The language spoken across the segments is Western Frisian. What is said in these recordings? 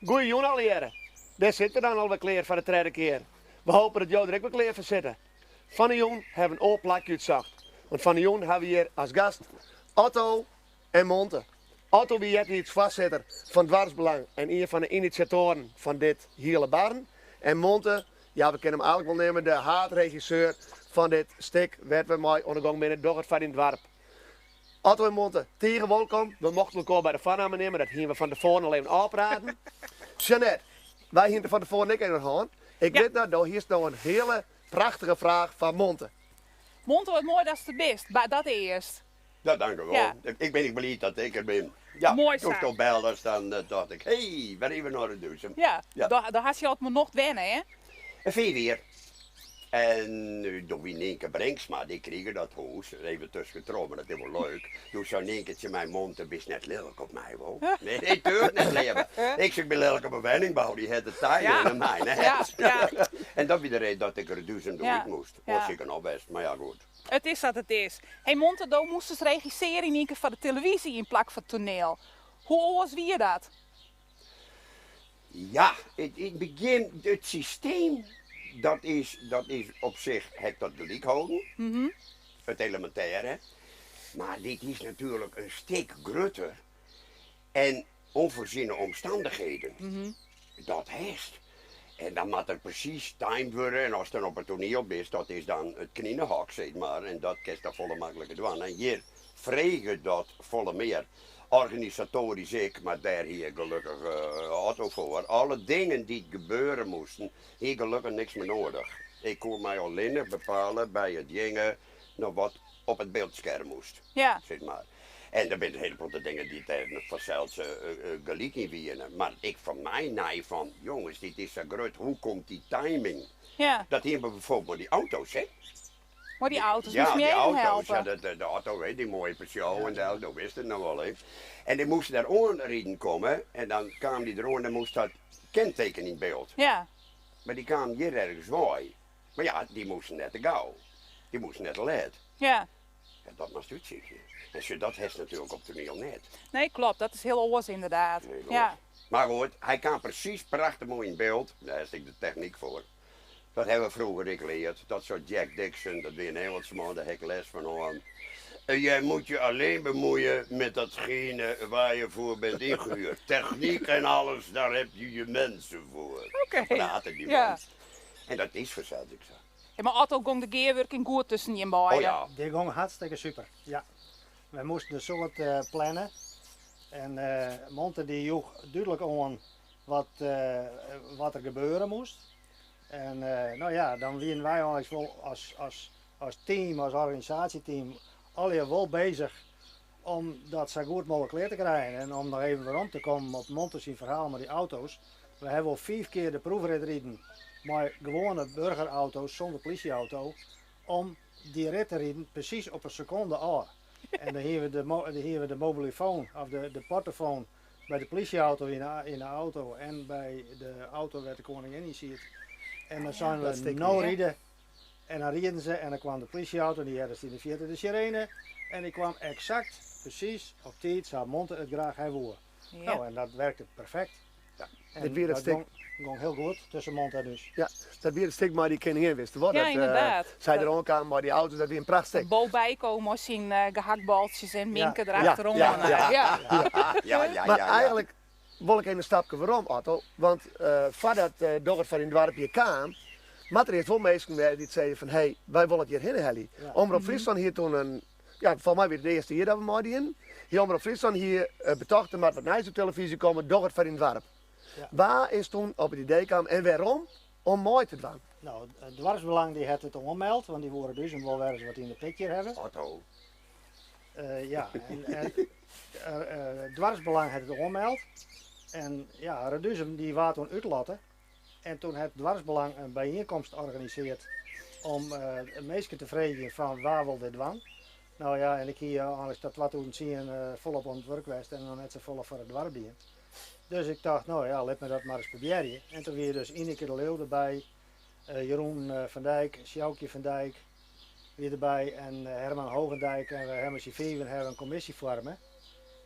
Goeie jûn allegearre. Dêr sitte we dan alwer klear foar de tredde kear. We hoopje dat jo der ek wer klear foar sitte. Fan 'e jûn hawwe we in oar plakje útsocht. Want fan 'e jûn hawwe we hjir as gast Otto en Monte. Otto wie eartiids foarsitter fan Doarpsbelang en ien fan de inisjatoaren fan dit hiele barren. En Monte, ja we kinne him eigentlik wol neame de haadregisseur fan dit stik wêr't we mei oan de gong binne, Doch it foar dyn doarp. Otto en Monte, tige wolkom. We mochten elkoar by de foarnamme neame, dat hiene we fan tefoaren al even ôfpraten. Jeanette, wy hiene it der fan tefoaren ek even oer hân. Ik wit no, do hiest no in hiele prachtige fraach foar Monte. Monte, wat moai datst der bist. Dat earst. Ja, dankewol. Ja. Ik bin ek bliid dat ik der bin. Ja, Moai sa. Doe'tsto bellest, dan tocht ik, hé, wer even nei Reduzum. Ja, Ja. do hast hjir altyd mei nocht wenne, hè? 5 jier. En doe wie Nynke Brinksma, dy krige dat hûs, even tuskentroch, mar dat is wol leuk. Doe sei Nynke tsjin my, Monte, bist net lilk op my, wol? Nee, nee, tuurlijk net, leave. Ik sei, ik bin lilk op 'e wenningbou, dy hat de tij en my net. Ja, ja. En dat wie de reden dat ik Reduzum doe út moast. Oars hie ik der noch west, mar ja, goed. It is sa't it is. Hey Monte, do moastest regissearje yn ien kear foar de televyzje yn plak foar it toaniel. Hoe oars wie dat? Ja, yn it begjin, it systeem, dat is, dat is op sich, ha ik dat gelyk holden, it elemintêre. Mar dit is natuerlik in stik grutter en onvoorziene omstandigheden, dat hast. En dan moat der presys timed wurde en ast dan op it toaniel bist, dat is dan it kninehok, sis mar, en dat kinst dan folle makliker dwaan. En hjir frege dat folle mear organisatoarysk ek, mar dêr hie ik gelokkich Otto foar. Alle dingen dy't gebeure moasten, hie ik gelokkich niks mear noadich. Ik koe my allinnich bepale by it jinge noch wat op it byldskerm moast, sis mar. En der binne in hiele protte dingen dy't dêr fansels gelyk yn wiene. Mar ek foar my nij fan, jonges, dit is sa grut, hoe komt dy timing? Dat hiene we bijvoorbeeld mei dy auto's, hè. Mei dy auto's, Ja, moast my dy even auto's, helpe. ja, de auto, hè, dy moaie Peugeot en del, do wist it noch wol, hè. En dy moasten dêr oanriden komme en dan kaam dy deroan en dan moast dat kenteken yn byld. Mar dy kamen hjir ergens wei. Mar ja, dy moasten net te gau. Dy moasten net te let. Ja, dat moatst útsykje. En sjoch, dat hast natuerlik op toaniel net. Nee, klopt. Dat is hiel oars ynderdaad. Hiel oars. Mar goed, hy kaam presys prachtich moai yn byld. Dêr hast ek de technyk foar. Dat hawwe we froeger ek leard. Dat sei Jack Dixon, dat wie in Ingelsman, dêr ha ik les fan hân. Jij moet je alleen bemoeien met datgene waar je voor bent ingehuurd. Techniek en alles, daar heb je je mensen voor. Prate dy man. En dat is fansels ek sa. Hey, mar Otto, gong de gearwurking goed tusken jim beiden? Oh ja. Dy gong hartstikke super, ja. Wy moasten in soad planne en Monte dy joech dúdlik oan wat, wat der gebeure moast. En no ja, dan wiene wy eins wol as, as, as team, as organisaasjeteam, allegear wol bezich om dat sa goed mooglik klear te krijen. En om noch even werom te kommen op Monte syn ferhaal mei dy auto's, we hawwe wol fiif kear de proefrit riden mei gewoane burgerauto's sûnder plysjeauto om dy rit te riden presys op in sekonde ôf. En dan hiene we de, dan hiene we de mobilofoon of de, de portofoon by de plysjeauto yn de, yn de auto en by de auto wêr't de koningin yn siet. En dan seinen we no ride. En dan rieden se en dan kwam de plysjeauto en dy hearde yn de fierte de sirene. En dy kwam eksakt, presys, op tiid sa Monte it graach ha woe. No, en dat werkte perfekt. Ja, En dit wie dat dat stik. gong, gong hiel goed tusken Monte en ús. Ja, dat wie it stik mei dy koningin, wist wol? Ja, Dat ynderdaad. sy der oankaam mei dy auto's, dat wie in prachtstik. Bo bykomen mei syn gehaktbaltsjes en Minke derachteroan. Ja, ja, ja. Ja, ja, Mar ja, ja. eigenlik wol ik even in stapke werom, Otto. Want foardat Doch it foar dyn doarp hjir kaam, moat der earst wol minsken wêze dy't sizze fan hé, wy wolle it hjir hinne helje. Omrop Fryslân hie toen in, ja, folgens my wie it it earste jier dat we meidienen, hie Omrop Fryslân hie betocht der moat wat nijs op telefyzje komme, Doch it foar dyn doarp. Wa is toen op it idee kaam en wêrom om mei te dwaan? No, it doarpsbelang dy hat it oanmeld, want dy woe Reduzum wol wer ris wat yn de picture hawwe. Otto. Ja, en it doarpsbelang hat it oanmeld en ja, Reduzum dy waard toen útlotte en toen hat doarpsbelang in byienkomst organiseard om minsken te freegjen fan wa wol dit dwaan. No ja, en ik hie eins tot 2010 folop oan it wurk west en noch net safolle foar it doarp dien. Dus ik tocht, no ja, lit my dat mar ris probearje. En toen wie dus Ineke de Leeuw derby, Jeroen van Dijk, Sjoukje van Dijk wie derby en Herman Hoogendijk en we hawwe mei syn fiven hawwe in kommisje foarme.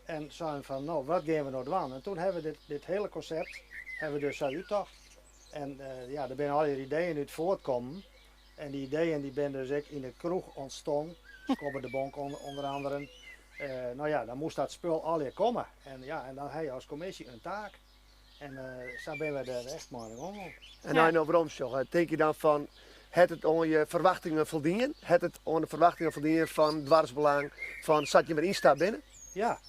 En seinen fan, no, wat gean we no dwaan? En toen hawwe we dit, dit hele konsept hawwe we dus sa úttocht. En ja, der binne allegear ideeën út foartkommen. En dy ideeën dy binne dus ek yn de kroech ûntstien, Skobbe de Bonk ûnder anderen. No ja, dan moast dat spul allegear komme. En ja, en dan ha je as kommisje in taak. En sa binne wy dêr echt mei oan de gong gien. En as je no werom sjogge, tink je dan fan, hat it oan je ferwachtingen foldien? Hat it oan de ferwachtingen foldien fan doarpsbelang, fan sa't je der ynstapt binne? Ja,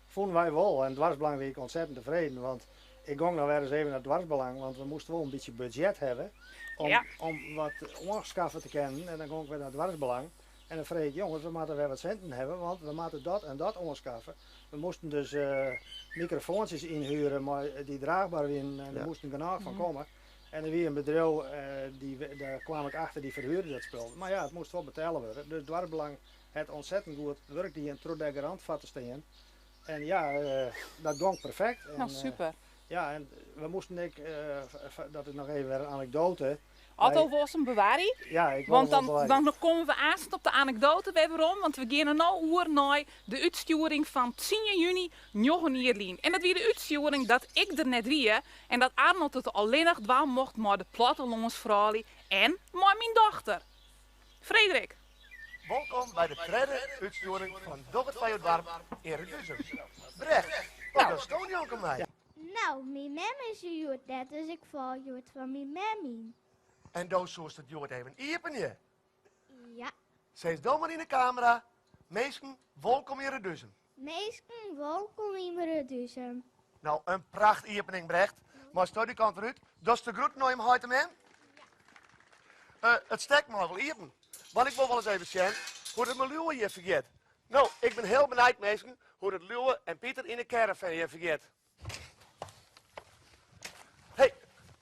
fûnen wy wol. En doarpsbelang wie ik ontzettend tefreden, want ik gong noch wer ris even nei doarpsbelang, want we moasten wol in bytsje budzjet hawwe om, Ja. om wat oanskaffe te kinnen. En dan gong ik wer nei doarpsbelang en dan frege ik, jonges, we moatte wer wat sinten hawwe, want we moatte dat en dat oanskaffe. We moasten dus mikrofoantsjes ynhuere mei, dy't draachber wienen en der Ja. moasten genôch fan komme. En der wie in bedriuw, dy, dêr kwam ik achter, dy ferhuurde dat spul. Mar ja, it moast wol betelle wurde. Dus doarpsbelang hat ontzettend goed wurk dien troch dêr garant foar te stean. En ja, dat gong perfekt. Nou, super. Ja, en we moasten ek, dat is noch even wer in anekdoate. Otto, wolst him bewarje? Ja, ik wol Want wol dan, bewarje. dan komme we aanst op de anekdoate wer werom, want we geane no oer nei de útstjoering fan 10 juny njoggen jier lyn. En dat wie de útstjoering dat ik der net wie en dat Arnold it allinnich dwaan mocht mei de plattelânsfroulju en mei myn dochter. Frederik. Wolkom by de tredde útstjoering fan Doch it foar jo doarp yn Reduzum. Brecht, wat dochsto njonken my? No, myn mem is der hjoed net, dus ik fal hjoed foar myn mem yn. En do soest it hjoed even iepenje? Ja. Sis do mar yn de kamera, minsken, wolkom yn Reduzum. Minsken, wolkom yn Reduzum. No, in pracht iepening, Brecht. Meisto dy kant wer út. Dochst de groeten oan jim heit en mem? Ja. It stek mei wol iepen. Want ik wol wol ris even sjen hoe't it mei Liuwe hjir fergiet. No, ik bin hiel benijd, minsken, hoe't it Liuwe en Pieter yn de caravan hjir fergiet. Hey,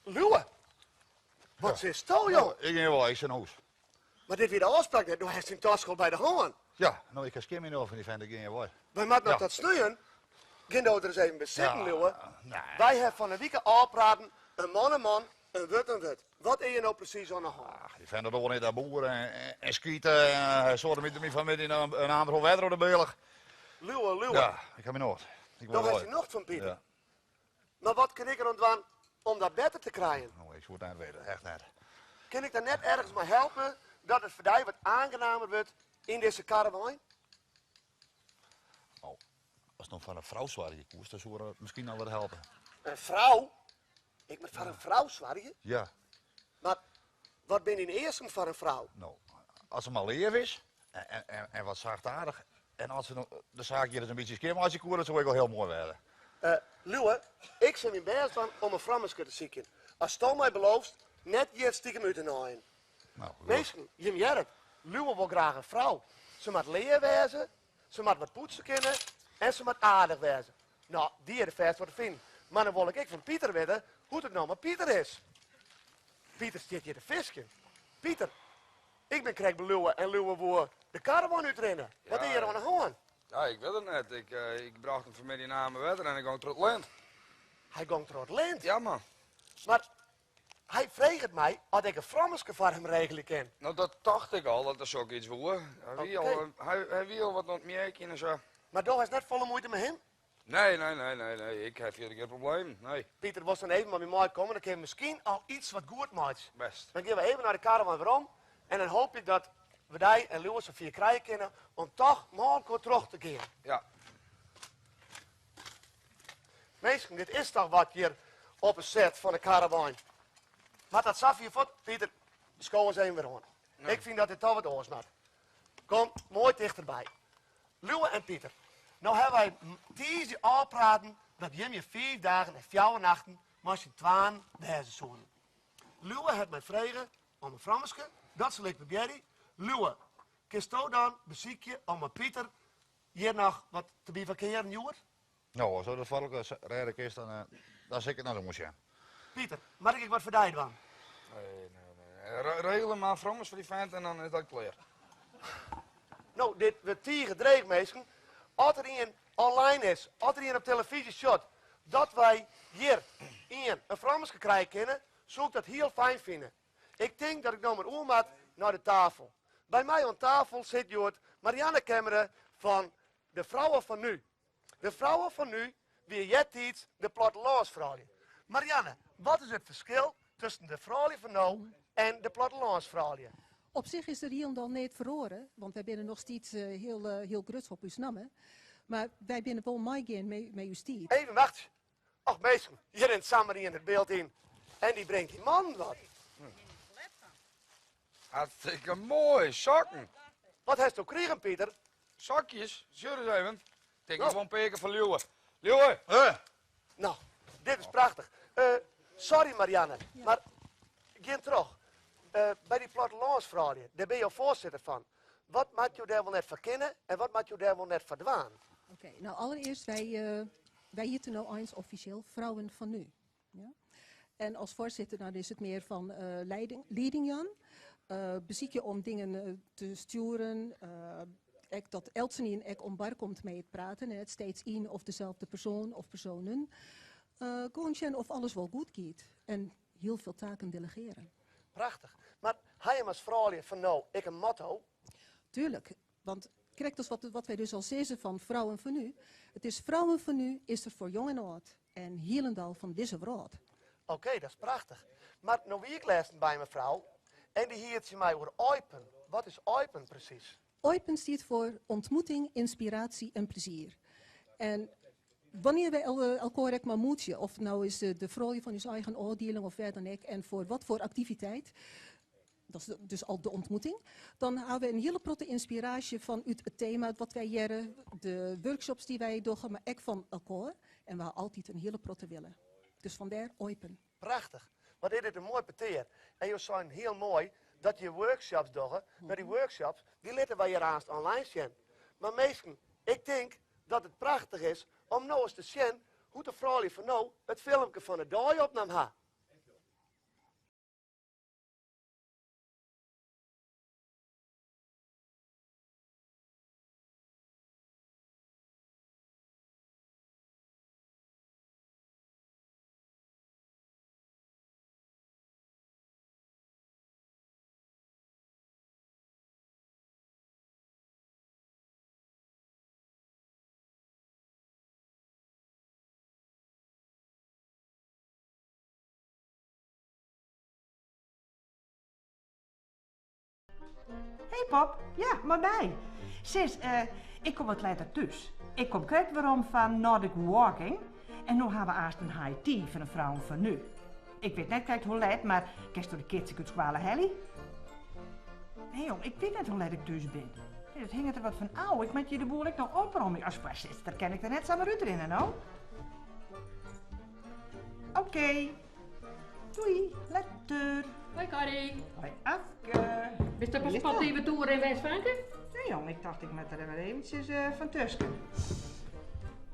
Liuwe! Wat sitsto, jong? Ik gean wol, ik sil nei hûs. Mar dit wie de ôfspraak net, no hast dyn taske al by de hân. Ja, no ik ha skjin myn oar fan dy fent, ik gean hjir wei. Wy moatte noch Ja. tot sneon. Gean do der ris even by sitten, Ja, Liuwe. nee. Wy ha fan 'e wike ôfpraten, in man in man, in wurd in wurd. Wat is hjir no presys oan de hân? Ach, dy fent docht net dat boeren en, en skite en soademiterje my fan 'e middei in amer fol wetter oer de bealch. Liuwe, Liuwe. Ja, ik ha myn nocht. Ik wol Do hast wei. dyn nocht fan Pieter. Ja. Mar wat kin ik der oan dwaan om dat better te krijen? No, ik soe it net witte, echt net. Kin ik der net ergens mei helpe dat it foar dy wat oangenamer wurdt yn dizze karrewein? No, ast no foar in frou soargje koest, dan soe dat miskien noch wat helpe. In frou? Ik moat foar in frou soargje? Ja. Mar wat binne dyn easken foar in frou? No, as se mar leaf is en, en, en wat sachtaardich en as se no de saak hjir ris in bytsje skjinmeitsje koe, dat soe ek al hiel moai wêze. Uh, Liuwe, ik sil myn bêst dwaan om in frammeske te sykjen. Asto my beloofst net hjir stikem út te naaien. No, goed. Minsken, jim hearre it. Liuwe wol graach in frou. Se moat leaf wêze, se moat wat poetse kinne en se moat aardich wêze. No, dy is der fêst wol te finen. Mar dan wol ik ek fan Pieter witte hoe't it no mei Pieter is. Pieter stiet hjir te fiskjen. Pieter, ik bin krekt by Liuwe en Liuwe woe de karrewein útrinne. Wat is hjir oan de hân? Ja, ik wit it net. Ik, eh, ik brocht him fan 'e middei in amer wetter en hy gong troch it lint. Hy gong troch it lint? Ja, man. Mar hy freget my oft ik in frammeske foar him regelje kin. No, dat tocht ik al, dat er sok iets woe. Hy wie al, Oké. hy, hy wie al wat oan it mjirkjen en sa. Mar do hast net folle muoite mei him? Nee, nee, nee, nee, nee. Ik ha fierder gjin probleem, nee. Pieter, wolst dan even mei my meikomme? Dan kinne we miskien al iets wat goed meitsje. Bêst. Dan gean we even nei de karrewein werom en dan hoopje ik dat we dy en Liuwe safier krije kinne om toch mei elkoar troch te gean. Ja. Minsken, dit is toch wat hjir op 'e set fan de karrewein. Moat dat safier fuort? Pieter, sko ris even wer oan. Ik fyn dat dit toch wat oars moat. Kom moai tichterby. Liuwe en Pieter, no hawwe wy tiisdei ôfpraten dat jim hjir fiif dagen en fjouwer nachten mei syn twaen wêze soenen. Liuwe hat my frege om in frammeske, dat sil ik probearje. Liuwe, kinsto dan besykje om mei Pieter hjir noch wat te bivakkearen hjoed? No, as dat foar elkoar rêde kinst, dan, eh, dan sil ik it noch oansjen. Pieter, moat ik ek wat foar dy dwaan? Nee, nee, nee. Regel mar in frommes foar dy fent en dan is dat klear. No, dit wurdt tige dreech, minsken. As der ien online is, as der ien op telefyzje sjocht dat wy hjir ien in frommeske krije kinne, soe ik dat hiel fijn fine. Ik tink dat ik no mar oer moat nei de tafel. By my oan tafel sit hjoed Marianne Kemmere fan De Vrouwen van Nu. De Vrouwen van Nu wie eartiids de plattelânsfroulju. Marianne, wat is it ferskil tusken de froulju fan no en de plattelânsfroulju? Op sich is der hielendal neat feroare, want wy binne noch steeds hiel, hiel grutsk op ús namme. Mar wy binne wol meigean mei ús tiid. Even wachtsje. Och minsken, hjir rint samar ien it byld yn en dy bringt dy mannen wat. Hartstikke moai, sokken. Wat hast do krigen, Pieter? Sokjes, sjoch ris even. Tink ik wol in pear kear foar Liuwe. Liuwe! Huh? No, dit is prachtich. Eh, sorry Marianne, mar gean troch. Eh, by dy plattelânsfroulju, dêr binne jo foarsitter fan. Wat moat jo dêr wol net foar kinne en wat moat jo dêr wol net foar dwaan? Oké, nou allereerst, wij, uh, wij hjitte no eins offisjeel Vrouwen van Nu. Ja? En as foarsitter dan is it mear fan uh, leiding, leading jaan. Uh, besykje om dingen te stjoeren. Ek dat eltsenien ek oan bar komt mei it praten en net steeds ien of dezelfde persoan of personen. Gewoan sjen of alles wol goed giet en hiel veel taken delegeren. Prachtich. Mar ha jim as froulju fan no ek in motto? Tuurlijk, want krekt as wat, wat wy dus al sizze fan Vrouwen van Nu, it is Vrouwen van Nu is der foar jong en âld en hielendal fan dizze wrâld. Oké, dat is prachtich. Mar no wie ik lêsten by mefrou en dy hie it tsjin my oer Oipen. Wat is Oipen presys? Oipen stiet foar ontmoeting, inspiratie en plezier. En wannear wy elkoar ek mar moetsje, of no is de froulju fan ús eigen ôfdieling of wêr dan ek, en foar wat foar aktiviteit, dat is dus al de ontmoeting, dan hawwe we in hiele protte ynspiraasje fan út it tema wat wy hearre, de workshops dy't wy dogge, mar ek fan elkoar. En we hawwe altyd in hiele protte wille. Dus fandêr Oipen. Prachtich. Wat is dit in moai petear. En jo seinen hiel moai dat je workshops dogge. No dy workshops, dy litte wy hjir aanst online sjen. Mar minsken, ik tink dat it prachtich is om no ris te sjen hoe't de froulju fan no it filmke fan de dei opnaam ha. Hey Pop, ja, mei my. Sis, eh, ik kom wat letter thús. Ik kom krekt werom fan Nordic Walking en no ha we aanst in high tea fan de Vrouwen van Nu. Ik wit net krekt hoe let, mar kinsto de kids ek út skoalle helje? Nee jong, ik wit net hoe let ik thús bin. Nee, dat hinget der wat fan ôf. Ik moat hjir de boel ek noch opromje. As foarsitster kin ik der net samar útrinne, no. Oké. Doei, letter. Hoi Corrie. Hoi Afke. Bist op een sportieve toer yn West-Frankrijk? Nee jong, ik tocht ik moat der wer eventsjes uh, fan tusken.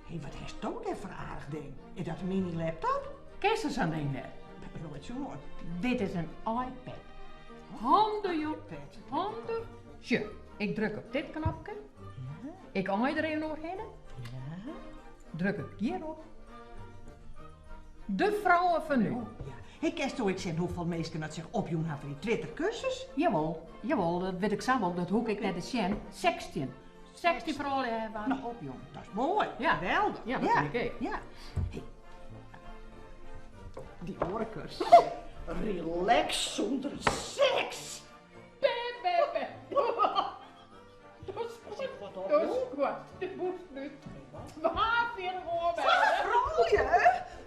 Hé, wat hast do dêr foar aardich ding? Is dat in mini-laptop? Kenst sa'n ding net? Noait sjoen. Dit is in iPad. Handich, jong. Handich. Sjoch, ik druk op dit knopke. Ja. Ik aai der even oerhinne. Ja. Druk ik hjirop. De Vrouwen van Nu. Oh, ja. Hey, kinsto ek sjen hoefolle minsken dat sich opjûn ha foar dy Twitter-kursus? Jawol, jawol, dat wit ik sa wol, dat hoech ik net te sjen. 16. 16 froulju hawwe har No, opjûn. dat is moai. Ja. Geweldich. Ja, dat fyn ik ek. Ja. Hey. Dy oare kursus. Relax sûnder seks. Be, be, be. Do skoarst de bûsen út. 42 oar Foar de froulju?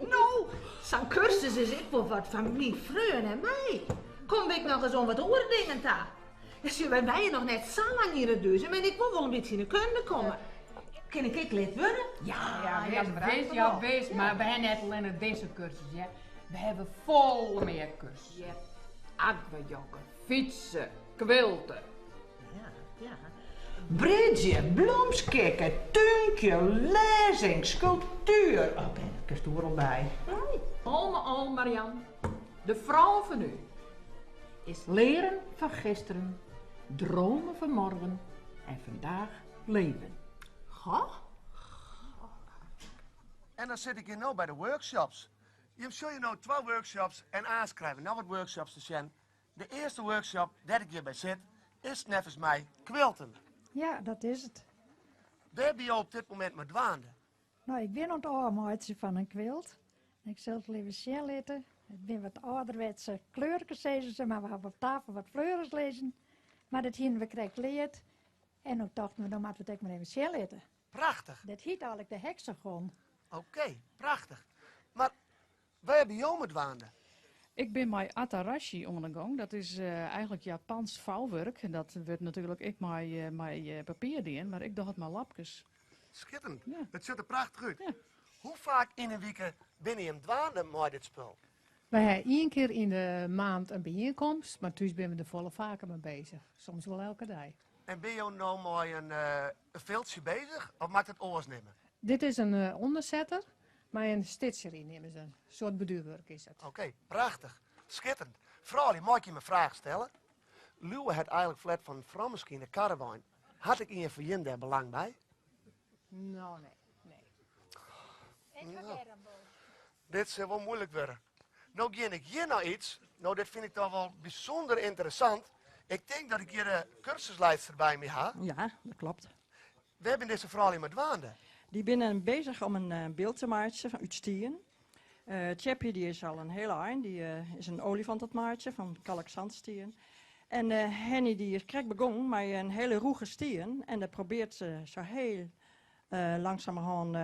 No, sa'n kursus is ek wol wat foar myn freon en my. Kom ik noch ris oan wat oare dingen ta. Ja, sjoch, wy wenje noch net sa lang yn Reduzum en ik wol wol in bytsje yn 'e kunde komme. Kin ik ek lid wurde? Ja, ja, wis, ja, wis, mar we hawwe net allinnich dizze kursus, hear. We hawwe folle mear kursussen. Aquajogge, fytse, kwilte. Ja, ja. Bridge, blomskikke, túnkje, lêzing, skulptuer. Oh, ben, dat kinst oeral by. Al mei al, Marian, de Vrouwen van Nu is leren van gisteren, dromen van morgen. En vandaag leven. Goh. En dan sit ik hjir no by de workshops. Jim sjogge no twa workshops en aanst krije we noch wat workshops te sjen. De earste workshop dêr't ik hjir by sit is neffens my quilten. Ja, dat is it. Wêr binne jo op dit momint mei dwaande? No, ik bin oan it ôfmeitsjen fan in quilt. Ik sil it even sjen litte. It binne wat âlderwetse kleurkes, sizze se, mar we hawwe op tafel wat fleurich lizzen. Mar dat hiene we krekt leard. En no tochten we, no moatte we it ek mar even sjen litte. Prachtich. Dat hiet eigenlik de hexagon. Oké, prachtich. Mar wêr binne jo mei dwaande? Ik bin mei atarashi oan de gong. Dat is eigenlik Japans fouwurk. En dat wurdt natuerlik ek mei papier dien, mar ik doch it mei lapkes. Skitterend. It sjocht der prachtich út. Hoe faak yn in wike binne jim dwaande mei dit spul? Wy ha ien kear yn de maand in byienkomst, mar thús binne we der folle faker mei bezich. Soms wol elke dei. En binne jo no mei in filtsje bezich of moat ik it oars neame? Dit is in ûndersetter mei in stitchery neame se. In soart borduerwurk is it. Oké, prachtich. Skitterend. Froulju, mei ik jim in fraach stelle? Liuwe hat eigenlik ferlet fan in frommeske yn de karrewein. Hat ek ien fan jim dêr belang by? No, nee. Nee. Ik ha dêr in wol. Dit sil wol moeilik wurde. No gean ik hjir nei iets. No, dit fyn ik toch wol bysûnder ynteressant. Ik tink dat ik hjir de kursusleidster by my ha. Ja, dat klopt. Wêr binne dizze froulju mei dwaande? Dy binne bezich om in byld te meitsjen fan út stien. Tsjeppie dy is al in hiele ein, dy is in olifant oan it meitsjen fan kalkzandstien. En Henny dy is krekt begongen mei in hiele rûge stien en dêr probearret se sa hiel langsumerhân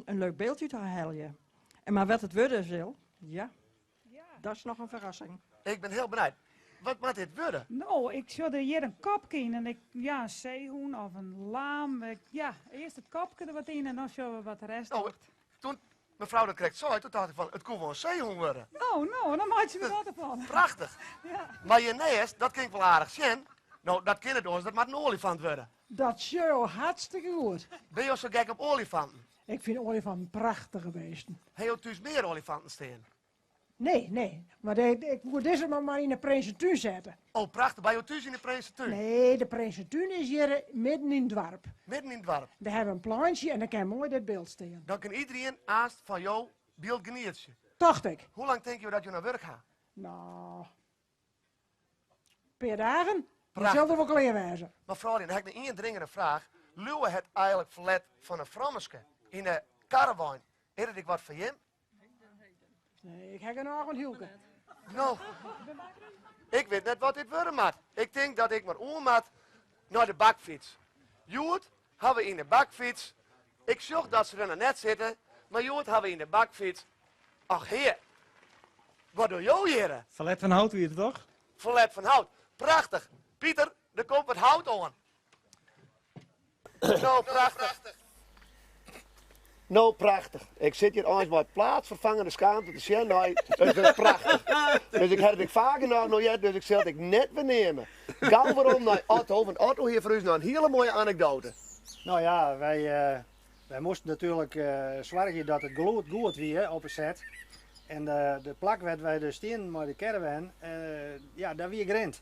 in leuk byld út te heljen. En mar wat it wurde sil, ja, dat is noch in ferrassing. Ik bin hiel benijd. Wat moat dit wurde? No, ik sjoch der hjir in kopke yn en ik, ja, in seehûn of in laam. Ik, ja, earst it kopke der wat yn en dan sjogge we wat de rest No, docht. toen mefrou dat krekt sei, toen tocht ik fan, it koe wol in seehûn wurde. No, no, dan meitsje we dat derfan. Prachtich. Ja. Mar hjirneist, dat kin ik wol aardich sjen. No, dat kin net oars, dat moat in oaljefant wurde. Dat sjogge jo hartstikke goed. Binne jo sa gek op oaljefanten? Ik fyn oaljefanten prachtige beesten. Ha jo thús mear oaljefanten stean? Nee, nee. Mar ik woe dizze mar mar yn de Prinsetún sette. Oh, prachtich. By jo thús yn de Prinsetún? Nee, de Prinsetún is hjir midden yn it doarp. Midden yn it doarp? Dêr hawwe we in pleintsje en dêr kin moai dit byld stean. Dan kin iderien aanst fan jo byld genietsje. Tocht ik. Hoe lang tinke jo dat jo noch wurk ha? No, pear dagen. Dan sil er wol klear wêze. Mar froulju, dan ha ik noch ien dringende fraach. Liuwe hat eigenlik ferlet fan in frommeske yn de karrewein. Is dat ek wat foar jim? Nee, ik ha genôch oan Hylke. No, ik wit net wat dit wurde moat. Ik tink dat ik mar oer moat nei de bakfyts. Hjoed ha we yn de bakfyts. Ik sjoch dat se der noch net sitte, mar hjoed ha we yn de bakfyts. Ach hear, wat dogge jo hjirre? Ferlet fan hout wie it toch? Ferlet fan hout. Prachtich. Pieter, der komt wat hout oan. No, prachtich. No, prachtich. Ik sit hjir eins mei plaatsferfangende skaamte te sjen nei it wurd prachtich. Dus ik ha it ek faak genôch no heard, dus ik sil it ek net wer neame. Gau werom nei Otto, want Otto hie foar ús noch in hiele moaie anekdoate. No ja, wy, wy moasten natuerlik soargje dat it gelûd goed wie op 'e set. En de plak wêr't wy dus stienen mei de caravan, ja, dêr wie grint.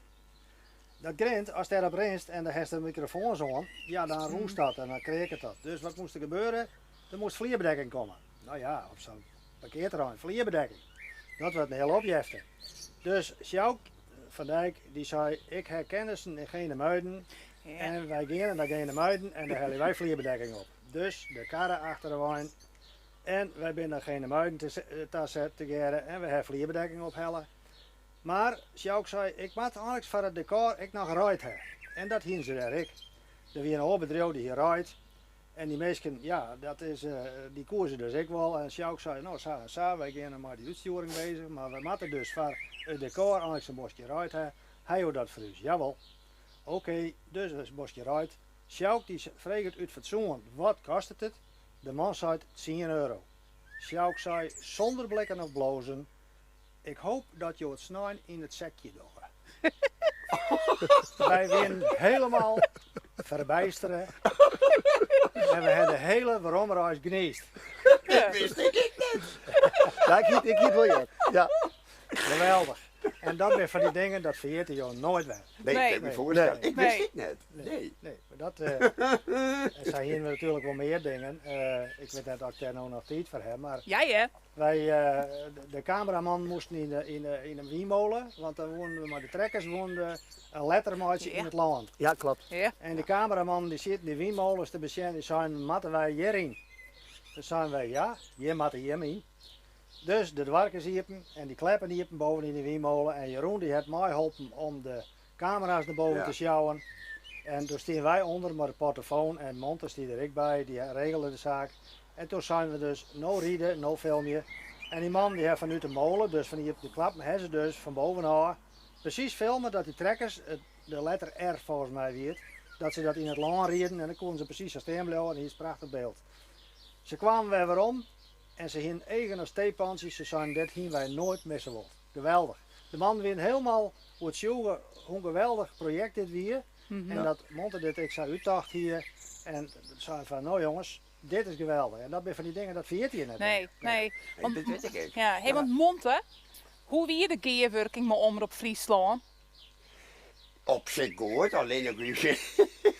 Dat grint, ast dêrop rinst en dêr hast de mikrofoans oan, ja, dan rûst dat en dan kreaket dat. Dus wat moast der gebeure? Der moast flierbedekking komme. No ja, op sa'n parkearterrein, flierbedekking. Dat wurdt in hiele opjefte. Dus Sjouk van Dijk dy sei, ik ha kennissen yn Genemuiden en wy geane nei Genemuiden en dêr helje wy flierbedekking op. Dus de karre achter de wein en wy binne nei Genemuiden ta set tegearre en wy ha flierbedekking ophelle. Mar Sjouk sei, ik moat einliks foar it dekôr ek noch reid ha. En dat hiene se dêr ek. Der wie in oar bedriuw dy hie reid. En dy minsken, ja, dat is, dy koe se dus ek wol. En Sjouk sei, no sa en sa, wy geane mei dy útstjoering bezich, mar wy moatte dus foar it dekôr einliks in boskje reid ha. Ha jo dat foar ús? Jawol. Okee, dus in boskje reid. Sjouk dy freget út fatsoen, wat kostet it? De man seit, tsien euro. Sjouk sei, sûnder blikken of blozen, Ik hoop dat jo it snein yn it sekje dogge. Wy wienen helemaal ferbijstere en we ha de hele weromreis gniisd. Dat wist ik ek net. Ja, ik hie, ik hie it wol heard. Ja. Geweldich. En dat binne fan dy dingen, dat ferjitte jo noait wer. Nee, dat kin ik my foarstelle. Ik wist it net. Nee. Nee. Dat, en sa hiene we natuerlik wol mear dingen. Ik wit net oft ik dêr no noch tiid foar ha, mar Ja, hear. wy, de kameramannen moasten yn de, yn de, yn de wynmole, want dan woenen we mei de trekkers woenen we in letter meitsje yn it lân. Ja, klopt. Ja. En de kameramannen dy sieten dy wynmoles te besjen, dy seinen, moatte wy hjiryn? Toen seinen wy, ja, hjir moatte jim yn. Dus de doarkes iepen en dy kleppen iepen boven yn de wynmole en Jeroen dy hat meiholpen om de kamera's nei boven te sjouwen. En doe stiene wy ûnder mei de portofoon en Monte stie der ek by, dy regele de saak. En toen seinen we dus, no ride, no filmje. En dy mannen dy ha fanút de mole, dus fan iepen de klappen, ha se dus fan bovenôf presys filme dat dy trekkers, de letter R folgens my wie it, dat se dat yn it lân rieden en dan koenen se presys sa stean bliuwe en hiest prachtich byld. Se kwamen wer werom en se hienen eagen as teepantsjes, se seinen dit hienen wy noait misse wold. Geweldich. De mannen wienen hielendal oertsjûge hoe geweldich projekt dit wie en dat Monte dit ek sa úttocht hie en seinen fan no jonges, dit is geweldich. En dat binne fan dy dingen, dat ferjitte je net Nee, mear. nee. Dat wit ik ek. Ja, hey, want Monte, hoe wie de gearwurking mei Omrop Fryslân? Op sich goed, allinnich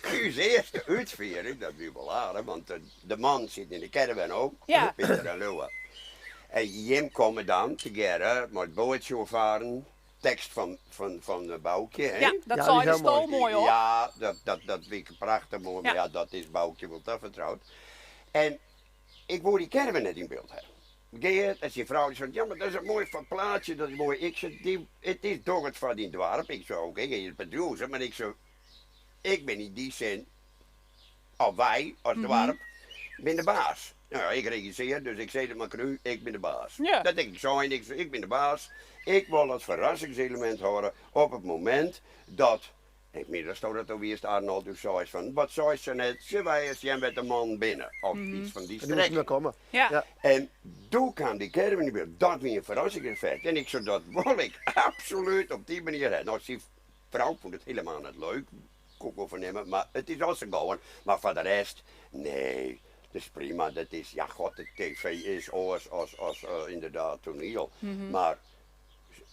ús earste útfiering, dat wie wol aardich, want de man sit yn de caravan ook, Pieter en Liuwe. En jim komme dan tegearre mei it boatsje oerfaren, tekst fan fan Boukje, hè? Ja, dat sei de sto moai op. Ja, dat wie prachtich moai, mar ja, dat is Boukje wol tafertroud. En ik woe dy caravan net yn byld ha. Geart en syn frou dy seit, ja mar dat is in moai foar plaatsje, dat is moai. Ik sei, dy, it is doch it foar dyn doarp. Ik sei, oké, hy is producer, mar ik sei, ik bin yn dy sin, of wy as doarp, bin de baas. Nou ja, ik regissear, dus ik sei it mar krú, ik bin de baas. Dat ik sein, ik sei, ik bin de baas, ik wol it ferrassingselemint hâlde op it momint dat Ik mien datsto dat do wiest Arnold, doe seist fan, wat seist se net, sille wy ris sjen wêr't de mannen binne, of iets fan dy En doe moasten we strekking. komme. Ja. En doe kaam dy caravan yn byld, dat wie in ferrassingseffekt en ik sei dat wol ik absolút op dy manier ha. No syn frou fûn it helemaal net leuk, koe ik wol fernimme, mar it is al sa gongen. Mar foar de rest, nee, it is prima, dat is, ja god, de TV is oars as, as inderdaad toaniel, mar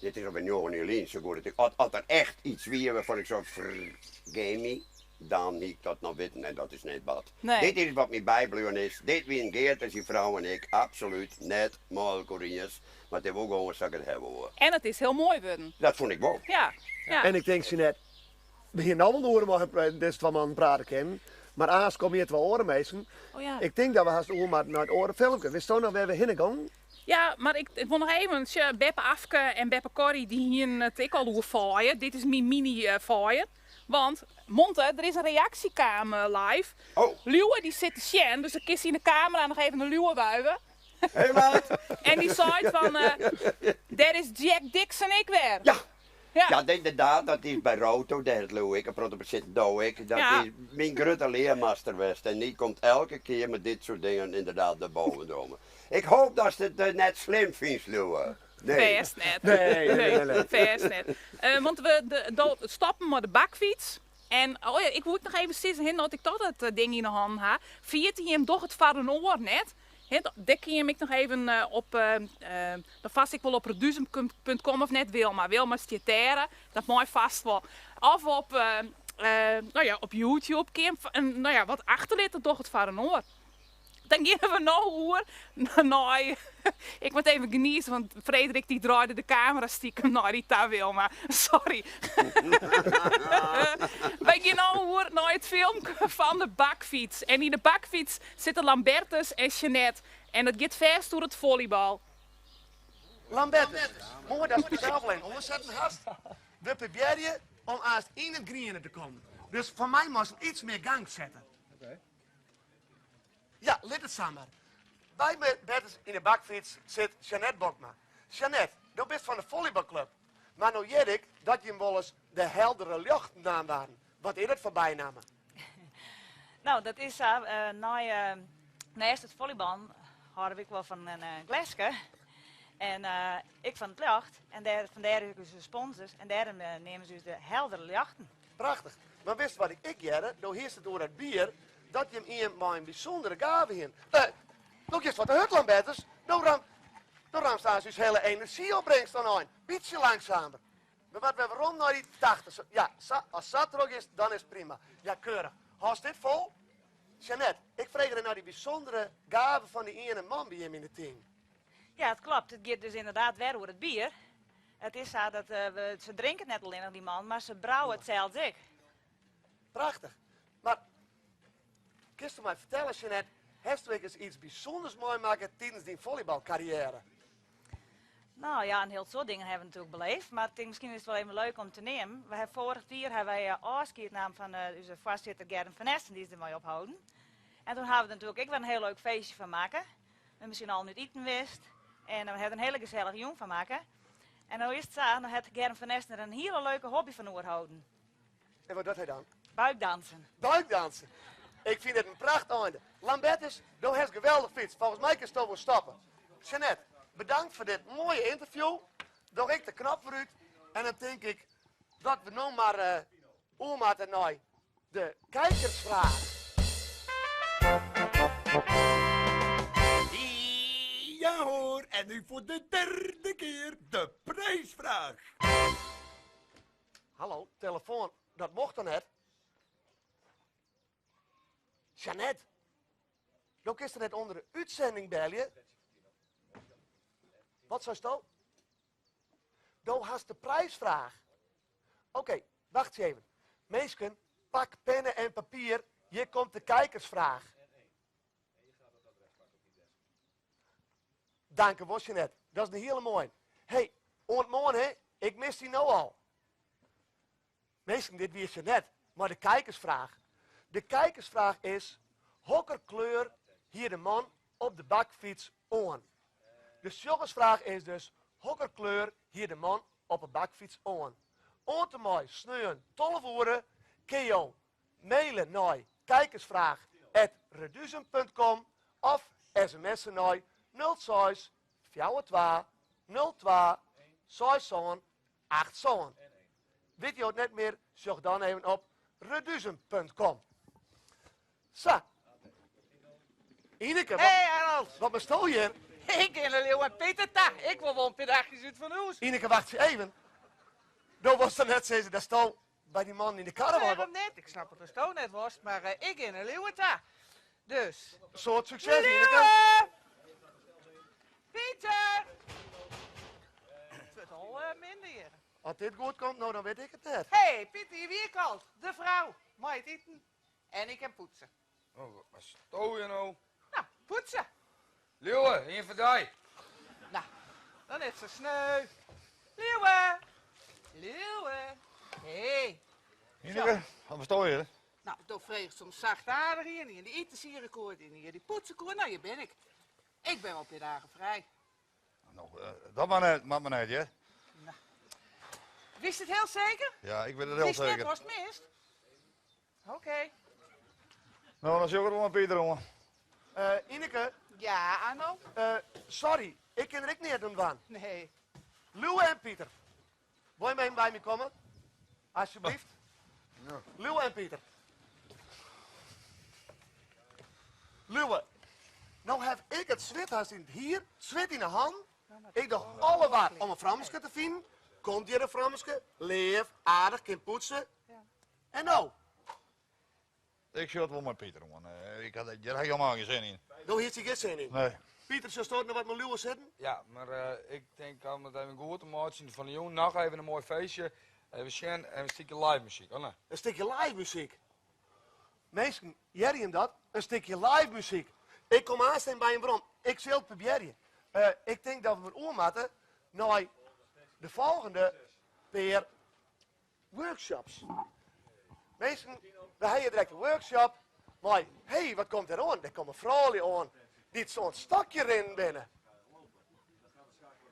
Dit is alwer njoggen jier lyn, sa goed it ik. As der echt iets wie wêrfan ik sei, fergeef my, dan hie ik dat noch witten en dat is net bard. Nee. Dit is wat my bybleaun is. Dit wienen Geart en syn frou en ik absolút net mei elkoar iens, mar it is wol gongen sa't ik it hawwe woe. En it is hiel moai wurden. Dat fûn ik wol. Ja, ja. En ik tink, Jeanette, we hiene no wol in oere mei dizze twa mannen prate kinnen, mar aanst komme hjir twa oare minsken. Oh ja. Ik tink dat we hast oer moatte nei it oare filmke. Witsto noch wêr we hinne gongen? Ja, mar ik wol noch even, sjoch, beppe Afke en beppe Corrie dy hienen it ek al oer faaien. Dit is myn mini faaien. Want, Monte, der is in reaksje kaam live. Oh. Liuwe dy sit te sjen, dus dan kinst yn de kamera noch even de Liuwe wuive. Hey maat! En dy seit fan, dêr is Jack Dixon ek wer. Ja. Ja. Ja, inderdaad, dat is by Roto, dêr hat Liuwe ek in protte op sitten, do ek. Dat Ja. is myn grutte learmaster west en dy komt elke kear mei dit soart dingen inderdaad nei boven dromen. Ik hoop datst it net slim fynst, Liuwe. Nee. Fêst net. Nee, nee, nee, nee. Fêst net. Want we de, do, stoppen mei de bakfyts. En, oh ja, ik woe ek noch even sizzen, hè, no't ik toch dat ding yn 'e hannen ha. Ferjitte jim doch it foar in oar net. Hè, dêr kin jim ek noch even op, dan fast ek wol op reduzum.com of net, Wilma. Wilma stiet dêr, dat mei fast wol. Of op, no ja, op YouTube kin jim, no ja, wat achterlitte, doch it foar in oar. Dan geane we no oer nei. Ik moat even gnize, want Frederik dy draaide de kamera stikem nei dy ta, Wilma. Sorry. Wy gean no oer nei it filmke fan de bakfyts. En yn de bakfyts sitte Lambertus en Jeanette. En it giet fêst oer it follybal. Lambertus, moai datst dysels al even oansetten hast. We probearje om aanst yn it griene te kommen. Dus fan my moatst iets mear gang sette. Ja, lit it sa mar. By Bertus yn de bakfyts sit Jeanette Bokma. Jeanette, do bist fan de follybalklup. Mar no hear ik dat jim wolris de heldere ljochten naam waarden. Wat is dat foar bynamme? No, dat is sa. Nei, neist it follyballen hâlde we ek wol fan in gleske. En ik fan it ljocht. En dêr, fandêr ek ús sponsors. En dêrom neame se ús de heldere ljochten. Prachtich. Mar witst wat ik ek hearde? Do hiest it oer dat bier, dat jim ien mei in bysûndere gave hienen. Eh, do giest wat te hurd, Lambertus. Do ram, do ramst aanst ús hiele enerzjyopbringst oan ein. Bytsje langsamer. We moatte wer werom nei dy 80. Ja, sa, as sa troch is, dan is it prima. Ja, keurich. Hâldst dit fol? Jeannette, ik frege nei dy bysûndere gave fan dy iene man by jim yn it team. Ja, it klopt. It giet dus ynderdaad wer oer it bier. It is sa dat we, se drinke net allinnich dy man, mar se brouwe it sels ek. Prachtich. Mar kinsto my fertelle, Jeannette, hasto ek ris iets bysûnders meimakke tidens dyn follybalkarriêre? No ja, in hiel soad dingen hawwe we natuerlik beleefd, mar ik tink miskien is it wol even leuk om te neamen. We hawwe foarich jier hawwe wy ôfskied naam fan ús foarsitter Germ van Essen, dy is dermei opholden. En toen hawwe we der natuerlik ek wer in hiel leuk feestje fan makke. We hawwe mei syn allen út iten west en we hawwe der in hiele gesellige jûn fan makke. En no is it sa, no hat Germ van Essen der in hiele leuke hobby fan oerholden. En wat docht hy dan? Buikdansen. Buikdansen. Ik fyn it in pracht einde. Lambertus, do hast geweldich fytst. Folgens my kinsto wol stoppe. Jeannette, bedankt foar dit moaie ynterview. Doch ik de knop wer út en dan tink ik dat we no mar uh, oer moatte nei de kijkersfraach. Ja hoor, en nu voor de derde keer de prijsvraag. Hallo, telefoan, dat mocht dan net. Jeannette, do kinst der net ûnder de útsending belje. Wat seisto? Do hast de prijsfraach. Oké, wacht even. Minsken, pak penne en papier. Hjir komt de kijkersfraach. Danke wol, Jeannette. Dat is in hiele moaie. Hey, oant moarn, hè. Ik mis dy no al. Minsken, dit wie Jeannette mei de kijkersfraach. De kijkersfraach is, hokker kleur hie de man op de bakfyts oan? De sjoggersfraach is dus, hokker kleur hie de man op 'e bakfyts oan? Oant en mei sneon 12 oere kinne jo maile nei kijkersvraag@reduzum.com of sms'e nei 06 42 02 67 87. Witte jo it net mear, sjoch dan even op reduzum.com. Sa. Ineke, wat, Hey Arnold! wat bisto hjir? Ik gean nei Lieuwe en Pieter ta. Ik wol wol in pear dagjes út fan hûs. Ineke, wacht even. Do wolst der net sizze datsto by dy mannen yn de karre wei Wêrom net? Ik snap it datsto net wolst, mar eh, ik gean nei Lieuwe ta. Dus. Soad sukses, Ineke. Lieuwe! Pieter! It wurdt al eh, minder hjir. As dit goed komt, no dan wit ik it net. Hey, Pieter, hjir wie ik al. De frou, mei it iten. En ik kin poetse. Oh, wat sto je no? Nou, poetse. Lieuwe, ien foar dy. Nou, dan net sa sneu. Lieuwe! Lieuwe! Hey. Ineke, wat bisto hjir? Nou, do fregest om sachtaardich ien, ien dy't ite siere koe, ien dy't poetse koe. Nou, hjir bin ik. Ik bin wol in pear dagen frij. No, eh, dat mar net, moat mar net, hear. Witst it hiel seker? Ja, ik wit it hiel Witst net seker. watst mist? Oké. No, dan sjoch ik it wol mei Pieter oan. Eh, Ineke. Ja, Arnold? Eh, sorry, ik kin der ek neat oan dwaan. Nee. Lieuwe en Pieter. Wol je even by my komme? Alsjeblieft. Ja. Lieuwe en Pieter. Lieuwe, no haw ik it swit hast yn it hier, swit yn 'e hannen. Ik doch alle war om in froumske te finen. Komt hjir in froumske, leaf, aardich, kin poetse. En no? Ik sjoch it wol mei Pieter oan. Ik ha hjir helemaal gjin sin yn. Do hiest hjir gjin sin yn? Nee. Pieter, silsto noch wat mei Lieuwe sitten? Ja, mar ik tink om it even goed te meitsjen fan 'e jûn noch even in moai feestje. Even sjen en in stikje live muzyk, of net? In stikje live muzyk? Minsken, hearre jim dat? In stikje live muzyk. Ik kom aanst even by jim werom. Ik sil it probearje. Ik tink dat we mar oer moatte nei de folgjende pear workshops. Minsken, we ha hjir direkt in workshop mei, hey, wat komt der oan? Der komme froulju oan dy't oan it stokje rinnen binne.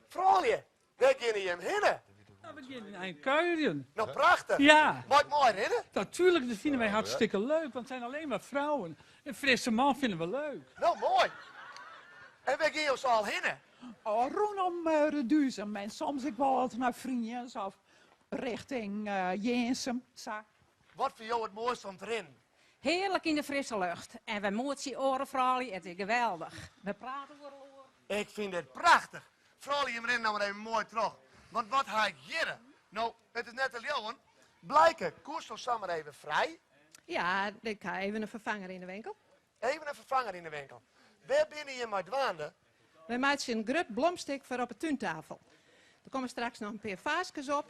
Froulju, wêr geane jim hinne? Nou, we gean ein kuierjen. Nou, prachtich. Ja. Mei ik meirinne? Natuurlijk, dat fine wy hartstikke leuk, want it zijn alleen maar vrouwen. In frisse man fine we leuk. Nou, moai. En wêr gean jo sa al hinne? Oh, rûnom uh, Reduzum en soms ek wol wat nei Friens of richting uh, Jirnsum. Sa. Wat fine jo it moaiste om te rinnen? Hearlik yn de frisse lucht. En we moetsje oare froulju, it is geweldich. We prate oer oar. Ik fyn dit prachtich. Froulju, jim rinne no mar even moai troch. Want wat ha ik hjirre? No, it is net te leauwen. Blijke, koesto samar even frij? Ja, ik ha even in ferfanger yn de winkel. Even in ferfanger yn de winkel. Wêr binne jim mei dwaande? Wy meitsje in grut blomstik foar op de túntafel. Der komme straks noch in pear faaskes op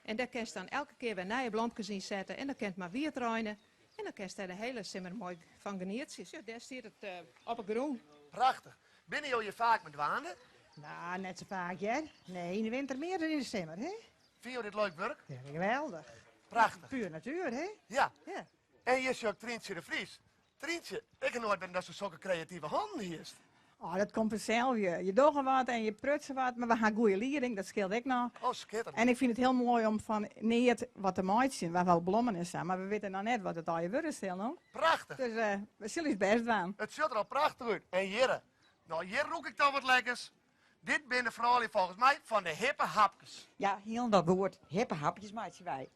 en dêr kinst dan elke kear wer nije blomkes yn sette en dan kin it mar wiet reine en dan kinst dêr de hele simmer moai fan genietsje. Sjoch, dêr stiet it op 'e grûn. Prachtich. Binne jo hjir faak mei dwaande? No, net sa faak hear. Nee, yn de winter mear dan yn de simmer, hè? Fine jo dit leuk wurk? Ja, geweldich. Prachtich. Puer natuer, hè? Ja. Ja. En hjir sjoch ik Tryntsje de Vries. Tryntsje, ik ha noait witten datsto sokke kreative hannen hiest. Oh, dat komt fansels. Je dogge wat en je prutse wat, mar we ha goede lieding, dat skeelt ek noch. Oh, skitterend. En ik fyn it hiel moai om fan neat wat te meitsjen. We ha wol blommen en sa, mar we witte noch net wat it allegear wurde sil, no. Prachtich. Dus we sille ús bêst dwaan. It sjocht der al prachtich út. En hjirre, no hjir rûk ik dan wat lekkers. Dit binne de froulju folgens my fan de hippe hapkes. Ja, hielendal goed. Hippe hapjes meitsje wy.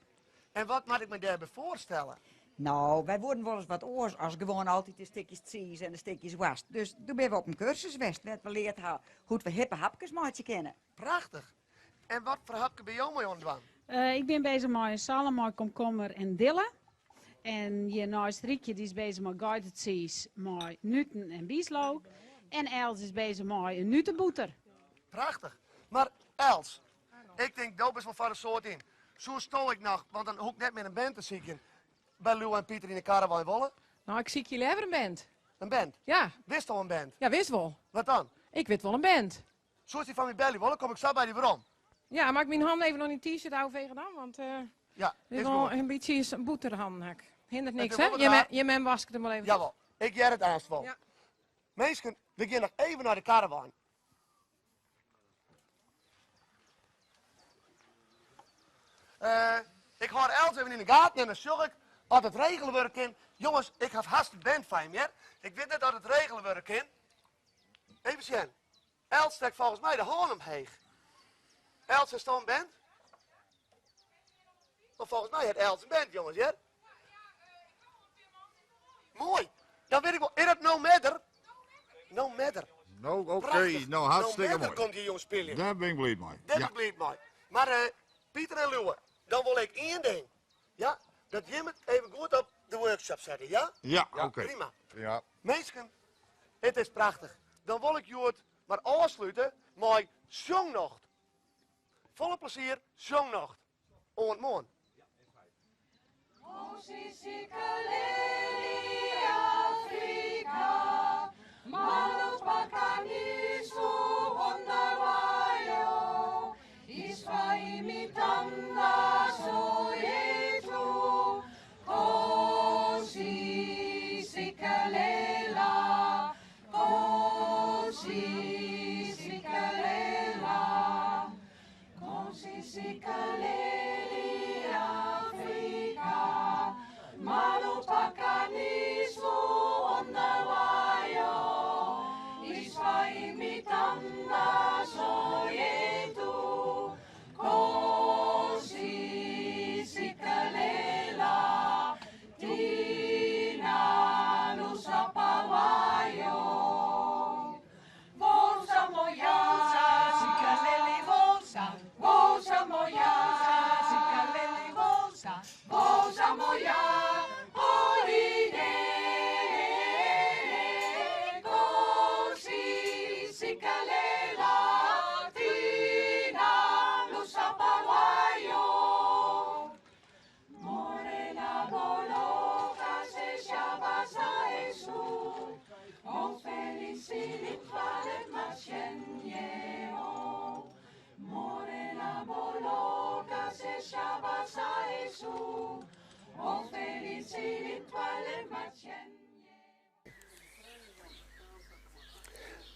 En wat moat ik my dêrby foarstelle? No, wy woenen wolris wat oars as gewoan altyd de stikjes tsiis en de stikjes woarst. Dus doe binne we op in kursus west wêr't we leard ha hoe't we hippe hapkes meitsje kinne. Prachtich. En wat foar hapke binne jo mei oan it dwaan? Ik bin bezich mei in salm mei komkommer en dille. En hjirneist Rykje dy is bezich mei geitetsiis mei nuten en bieslook. En Els is bezich mei in nuteboeter. Prachtich. Mar Els, ik tink do bist wol foar in soad yn. Soesto ek noch, want dan hoech ik net mear in band te sykjen, by Liuwe en Pieter yn de karrewein wolle? No, ik sykje leaver in band. In band? Ja. Witsto in band? Ja, wis wol. Wat dan? Ik wit wol in band. Soest dy foar my belje wolle, kom ik sa by dy werom. Ja, mag ik myn hannen even oan dyn t-shirt ôffege dan? Want Ja, dit is wol goed. in bytsje in bûterhannen ha ik. Hindert Het niks, is hè? wol wat Je raar. mem wasket him wol even. Jawol, ik hear it aanst wol. Ja. Minsken, we gean noch even nei de karrewein. Ik hâld Els even yn de gaten en dan sjoch ik oft it regele wurde kin. Jonges, ik haw hast in band foar jim, hear. Ik wit net oft it regele wurde kin. Even sjen. Els stekt folgens my de hân omheech. Els, hast in band? Want folgens my hat Els in band, jonges, hear. Moai. Dan wit ik wol, is dat No Matter? No Matter. No, oké, Prachtich. nou hartstikke No Matter moai. komt hjir jûn spyljen. Dêr bin ik bliid mei. Dêr bin Ja. ik bliid mei. Mar eh, Pieter en Liuwe, dan wol ik ien ding. Ja, dat jim it even goed op de workshop sette, ja? Ja, oké. Prima. Ja. Minsken, it is prachtich. Dan wol ik hjoed mar ôfslute mei Sjongnocht. Folle plezier, Sjongnocht. Oant moarn.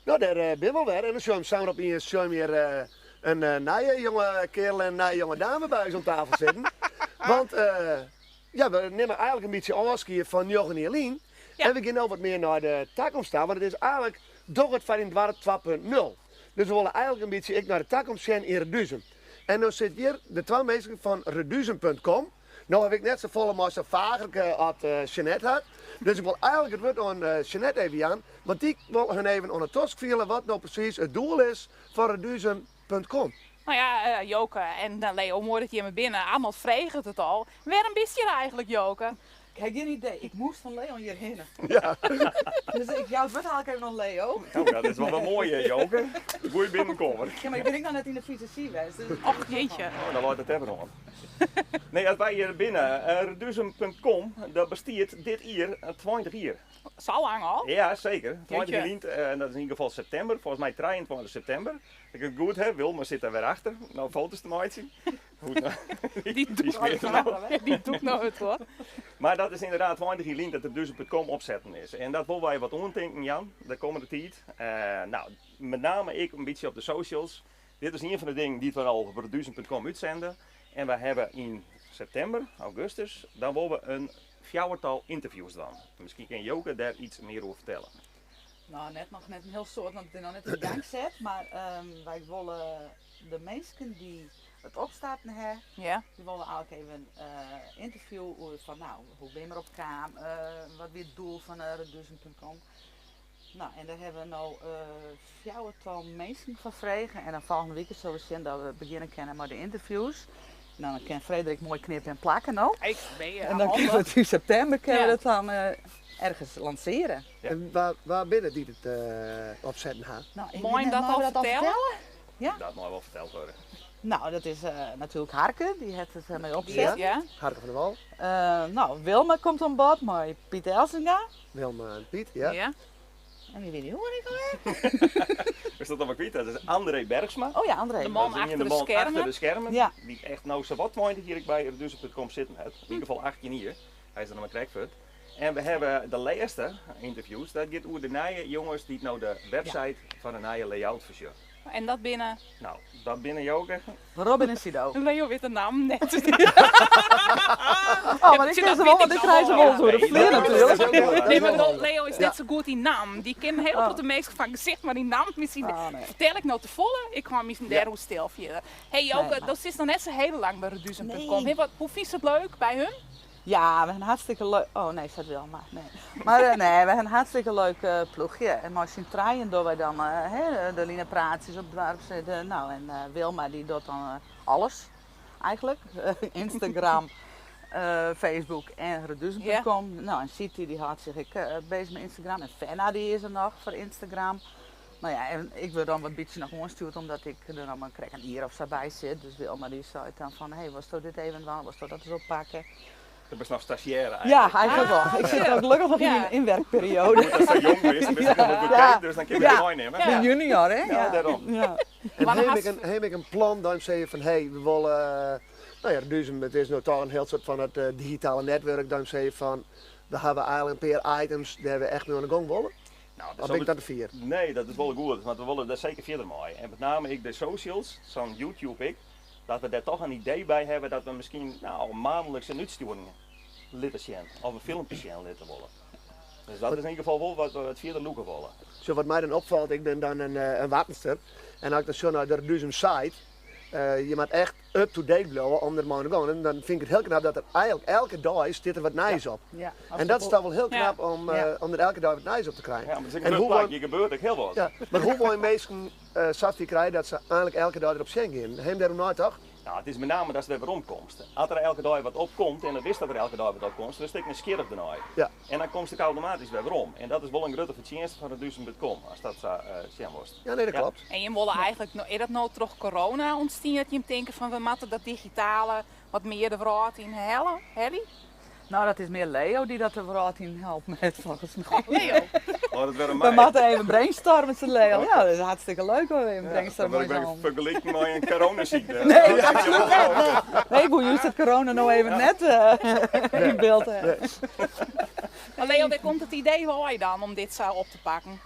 No, dêr binne we alwer en dan sjogge we samar opiens sjogge we hjir in nije jonge kerel en in nije jonge dame by ús oan tafel sitten. Want ja, we nimme eigenlik in bytsje ôfskie fan njoggen jier lyn en we gean no wat mear nei de takomst ta, want it is eigenlik doch it foar dyn doarp 2.0. Dus we wolle eigenlik in bytsje ek nei de takomst sjen yn Reduzum. En no sit hjir de twa minsken fan Reduzum.com. No haw ik net safolle mei sa'n fagerke as Jeanette hat, dus ik wol eigenlik it wurd oan Jeanette even jaan, want dy wol hun even oan 'e tosk fiele wat no presys it doel is fan Reduzum.com. No ja, Joke en Leo, moai dat jimme binne. Arnold freget it al. Wêrom bist hjir eigenlik, Joke? Ik ha gjin idee. Ik moast fan Leon hjirhinne. Ja. Dus ik jou it wurd eigentlik even oan Leo. Nou, dat is wol wat moai, Joke. Goeie binnenkommer. Ja, mar ik bin ek noch net yn de fysiosy west. Dus... Och jeetje. Oh, dan leit it even oan. Nee, as wy hjir binne, Reduzum.com, dat bestiet dit jier 20 jier. Sa lang al? Ja, seker. 20 Jeetje. jier lyn, en dat is yn ieder gefal septimber, folgens my 23 septimber. As ik it goed ha, Wilma sit dêr wer achter, no foto's te meitsjen. Die doet, die doet no it hoor. Mar dat is ynderdaad 20 jier lyn dat Reduzum.com opsetten is. En dat wolle wy wat oantinken jaan de kommende tiid. No, met name ek in bytsje op de socials. Dit is ien fan de dingen dy't we al op Reduzum.com útsende. En wy hawwe yn septimber, augustus, dan wolle we in fjouwertal ynterviews dwaan. Miskien kin Joke dêr iets mear oer fertelle. No, net noch net in hiel soad, want it is noch net yn gang set. Mar wy wolle de minsken dy't it opstarten ha, dy wolle eigentlik even in ynterview oer fan no, hoe binne we derop kaam, wat wie it doel fan Reduzum.com. No, en dêr hawwe we no fjouwertal minsken foar frege en dan folgjende wike sille we sjen dat we begjinne kinne mei de ynterviews. En dan kin Frederik moai knippe en plakke no. Ik ben je En dan kinne we it yn septimber kinne we dat dan ergens lansearje. En wa binne dy't it opsetten ha? No, ik Mei wit net, dat meie al we dat al fertelle? fertelle? Ja? Dat mei wol ferteld wurde. No, dat is natuerlik Harke, dy hat it mei opset. Ja, Harke van der Wal. No, Wilma komt oan bod mei Piet Elzinga. Wilma en Piet, ja. Ja. En wie wie dy oare ek alwer? Is dat alwer kwyt? Dat is André Bergsma. Oh ja, André. De man Dat is achter de de man skermen. achter de skermen. Ja. Dy't echt no sawat 20 jier ek by Reduzum.com sitten hat. Yn ieder gefal 18 jier. Hy is der noch mar krekt fuort. En we hawwe de lêste ynterviews, dat giet oer de nije jonges dy't no de website fan de nije layout fersjogge. En dat binne? No, dat binne Joke. Robin en Sido. Leo wit de naam net. Oh, mar ik ken se wol, want ik krij se wolris oer de flier natuerlik. Nee, mar Leo is net sa goed yn naam. Dy kin in hiele protte minsken fan gesicht, mar dy naam miskien fertel ik no te folle. Ik hâld my dêr oer stil fierder. Hey Joke, do sitst noch net sa hiel lang by Reduzum.com. Hoe fynst it leuk by hun? Ja, we hawwe in hartstikke leuk. Oh nee, dat Wilma. Nee. Mar nee, we hawwe in hartstikke leuk ploechje. En mei syn trijen dogge wy dan hè, de Linepraatsjes op it doarp sitte. No, en Wilma dy docht dan alles eigentlik. Instagram, Facebook en Reduzum.com. No, en Siti dy hâldt sich ek bezich mei Instagram. En Fenna dy is der noch foar Instagram. No ja, en ik wurd dan wat bytsje noch oanstjoerd omdat ik der noch mar krekt in jier of sa by sit. Dus Wilma dy seit dan fan, hé, wolsto dit even dwaan, wolsto dat ris oppakke? Do bist noch stazjêre Ja, eigentlik. eigentlik wol. Ik sit noch gelokkich noch yn myn ynwerkperioade. Goed datst sa jong bist, dan bist noch goedkeap, dus dan kinne we dy meinimme. Ik bin junior, hè? Ja, dêrom. Ja. En ha jim ek in plan dan sizze je fan hé, we wolle, no ja, Reduzum, it is no toch in hiel soart fan it digitale netwurk, dan sizze je fan we hawwe eigentlik in pear items dêr't we echt mei oan de gong wolle? Nou, Of bin ik dat te fier? Nee, dat is wol goed, want we wolle dêr seker fierder mei. En met name ek de socials, sa'n YouTube ek, dat we dêr toch in idee by hawwe dat we miskien no, maandelijks in útstjoering litte sjen of in filmpje sjen litte wolle. Dus dat is yn ieder gefal wol wat we wat fierder lûke wolle. Zo wat my dan opfalt, ik bin dan in Wartenster en as ik dan sjoch nei de Reduzum site, je moat echt up to date bliuwe om der mei oan de gong. En dan fyn ik it hiel knap dat der eigentlik elke dei stiet der wat nijs op. Ja, En dat is toch wol hiel knap om der elke dei wat nijs op te krijen. Ja, mar it is ek En in hoe grut plak, wol- hjir gebeurt ek hiel wat. Ja, mar hoe wolle minsken safier krije dat se eigentlik elke dei derop sjen gean? Ha jim dêroer neitocht? No, it is met name datst wer weromkomst. As der elke dei wat opkomt en do witst dat der elke dei wat opkomt, wurdst ek nijsgjirrich dernei. Ja. En dan komst ek automatysk wer werom. En dat is wol in grutte fertsjinst fan Reduzum.com, ast dat sa sjen wolst. Ja, nee, dat klopt. En jim wolle eigentlik, no, is dat no troch corona ûntstien dat jim tinke fan we moatte dat digitale wat mear de wrâld yn helle, helje? No, dat is mear Leo dy't dat de wrâld yn helpt met, folgens my. Leo. Oh, dat wurde We my. moatte even brainstormen, sei Leo. Ja, dat is hartstikke leuk om even Ja, brainstormen dan wurd ik mei wer fergelike mei in coronasykte. Nee, absolút net. Nee. Nee, ik woe juist dat corona no even net yn byld ha. Mar Leo, wêr komt it idee wei dan om dit sa op te pakken?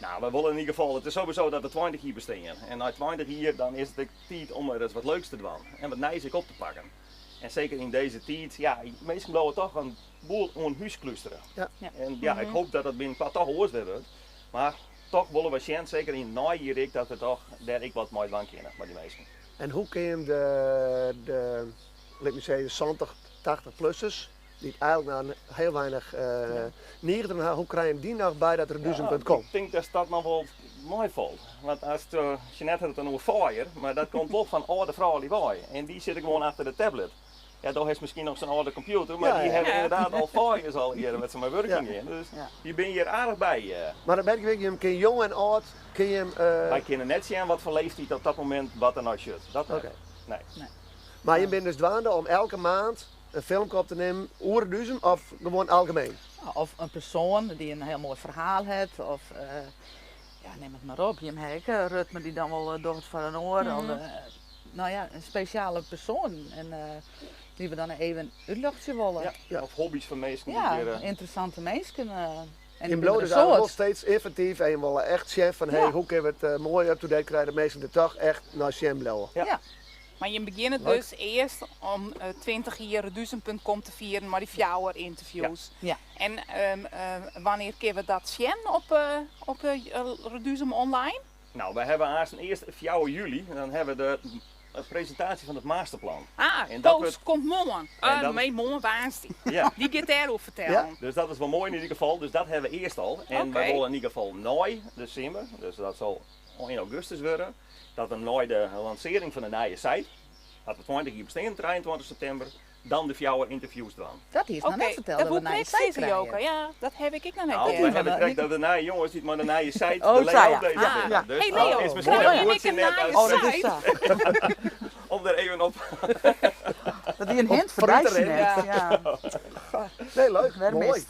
No, we wolle yn ieder gefal, it is sowieso dat we 20 jier bestean. En nei 20 jier dan is it ek tiid om wer ris wat leuks te dwaan en wat nijs ek op te pakken. En seker yn dizze tiid, ja, minsken bliuwe toch in boel oan hús klústere. Ja. En ja, ik hoop dat dat binnenkoart toch oars wer wurdt. Mar toch wolle we sjen, seker yn it neijier ek, dat we toch dêr ek wat mei dwaan kinne mei dy minsken. En hoe kin de, de lit my sizze, 70, 80-plussers, dy't eigentlik noch hiel weinich niget ha, hoe krije jim dy noch by dat Reduzum.com? Ja, ik tink dat dat noch wol meifalt. Want as, Jeanette hat it dan oer fire, mar dat komt wol fan âlde froulju wei. En dy sitte gewoan achter de tablet. Ja, do hast miskien noch sa'n âlde kompjûter, mar dy hawwe ynderdaad al foarjiers al earder wêr't se mei wurkjen gean. Dus dy binne hjir aardich by. Mar dan merk ik, jim kin jong en âld, kin jim. Wy kinne net sjen wat foar leeftiid op dat momint wat der nei sjocht. Dat net. Nee. Mar jim binne dus dwaande om elke maand in filmke op te nimmen oer Reduzum of gewoan algemeen? Of in persoan dy't in hiel moai ferhaal hat of ja, nim it mar op. Jim ha ek Rutmer dy't dan wol docht foar in oar. Of no ja, in spesjale persoan en dy't we dan even útljochtsje wolle. Ja, of hobby's fan minsken dy't hjir. Ja, ynteressante minsken. En Jim bliuwe dus eigentlik wol steeds ynventyf en jim wolle echt sjen fan hey, hoe kinne we it moai up-to-date krije dat minsken der toch echt nei sjen bliuwe. Ja. Mar jim begjinne dus earst om 20 jier Reduzum.com te fieren mei dy fjouwer ynterviews. Ja. En wannear kinne we dat sjen op op Reduzum online? Nou, wy hawwe aansten earst 4 july en dan hawwe we de presintaasje fan it masterplan. Ah, En dat Koos wurdt- komt moarn. En dat is- Nee, moarn woansdei. Ja. Dy giet dêroer fertellen. Dus dat is wol moai yn ieder gefal. Dus dat hawwe we earst al. En wy Oké. wolle yn ieder gefal nei de simmer, dus dat sil yn augustus wurde, dat we nei de lansearring fan de nije site, dat we 20 jier bestean, 23 septimber, dan de fjouwer ynterviews dwaan. Dat hiest noch net ferteld, dat dat we woe nije ik site sizze, krije. Joke. Ja, dat haw ik ek noch net Nou, heard. we hawwe krekt dat de nije jonges dy't mei de nije site Oh, de sa, layout ja. bezich Ah. binne. Ja. Dus Hey, dat Leo, is miskien krije in jim goed ek in net nije as- Oh, dat is sa. Om der even op. Dat wie in hint foar Vooruit dy erin. net. Ja. Nee, leuk. Wer Moai. mist.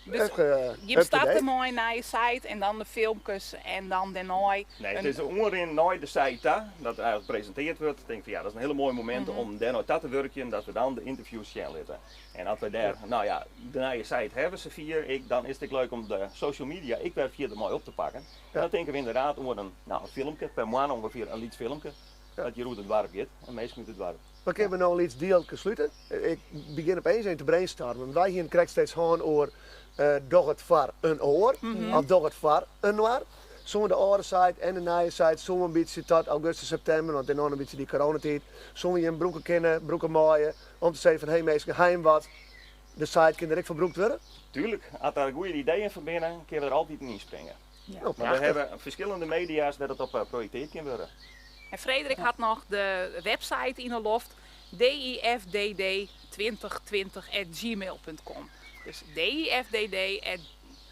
Dus Echt, jim up to starte date. mei in nije site en dan de filmkes en dan dêrnei. Nee, it in- is oanrin nei de site ta, dat eigentlik presintearre wurdt. Ik tink fan ja, dat is in hiele moai momint om dêr nei ta te wurkjen, dat we dan de ynterviews sjen litte. En as we dêr, no ja, de nije site hawwe safier, ik, dan is it ek leuk om de social media ek wer fierder mei op te pakken. En dan tinke we ynderdaad oer in, no, in filmke, per moanne ûngefear in lyts filmke, dat hjir oer it doarp giet en minsken út it doarp. Dan kinne we no in lyts dielke slute. Ik begjin opeens even te brainstormen. Wy hiene krekt steeds hân oer doch it foar in oar of doch it foar inoar. Soene de âlde site en de nije site soe in bytsje tot augustus, septimber, want it is noch in bytsje dy coronatiid, soene jim brûke kinne, brûke meie om te sizzen fan hey minsken, ha jim wat, de site kin der ek foar brûkt wurde? Tuurlijk, as der goede ideeën foar binne, kinne we der altyd yn ynspringe. Nou, Maar we prachtich. hawwe ferskillende media's wêr't it op projektearre kin wurde. En Frederik hat noch de website yn 'e loft difdd2020@gmail.com. Dus difdd at,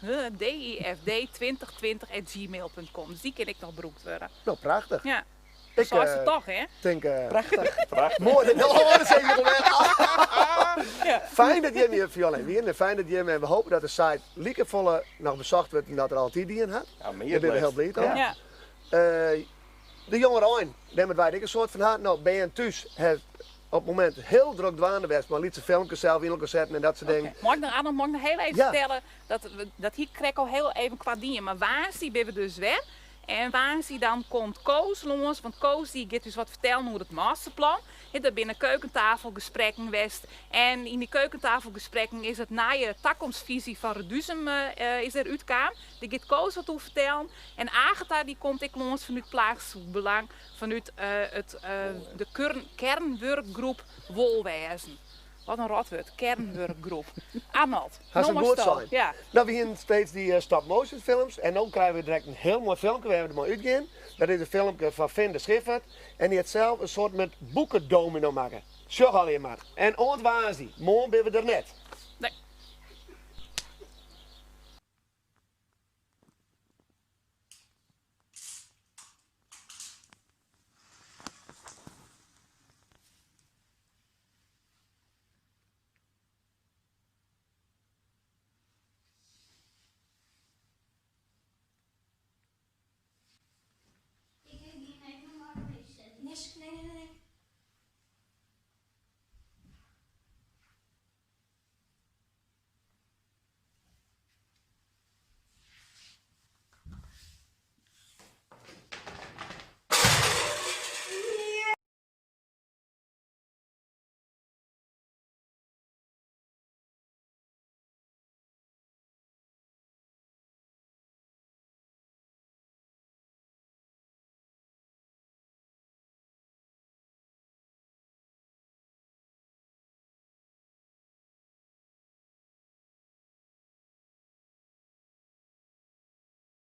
huh, difd2020@gmail.com. Dus dy kin ek noch brûkt wurde. Nou, prachtich. Ja. Ik, Sa is it toch, hè? Tink, Prachtich. Prachtich. Moai, dat oh, dat is even alwer. Fijn dat jim hjir foar al wiene en fijn dat jim en we hoopje dat de site likefolle noch besocht wurdt dan dat er altyd dien hat. Ja, mear Dêr binne we hiel bliid. bliid om. Ja. De jongerein, dêr moatte wy ek in soad fan ha. No, bern thús ha op it momint hiel drok dwaande west mei lytse filmkes sels yn elkoar setten en dat soart dingen. Mei ik noch, Arnold, mei ik noch hiel even Ja. fertelle dat, we, dat hie ik krekt al hiel even koart dien, mar woansdei binne we dus wer. En woansdei dan komt Koos lâns, want Koos dy giet ús wat fertellen oer it masterplan. He, der binne keukentafelgesprekken west en yn dy keukentafelgesprekken is it nije takomstfisy fan Reduzum is der útkaam. Dêr giet Koos wat oer fertellen. En Agatha dy komt ek lâns fanút Pleatslik Belang, fanút it, de kernwurkgroep Wolwêzen. Wat in rotwurd, kernwurkgroep. Arnold, Hast no it moatst goed do. sein. Ja. No, we hiene steeds dy stop-motion films en no krije we direkt in hiel moai filmke wêr't we dermei útgean. Dat is in filmke fan Finn de Schiffert en dy hat sels in soart met boekedomino makke. Sjoch allegear mar. En oant woansdei. Moarn binne we der net.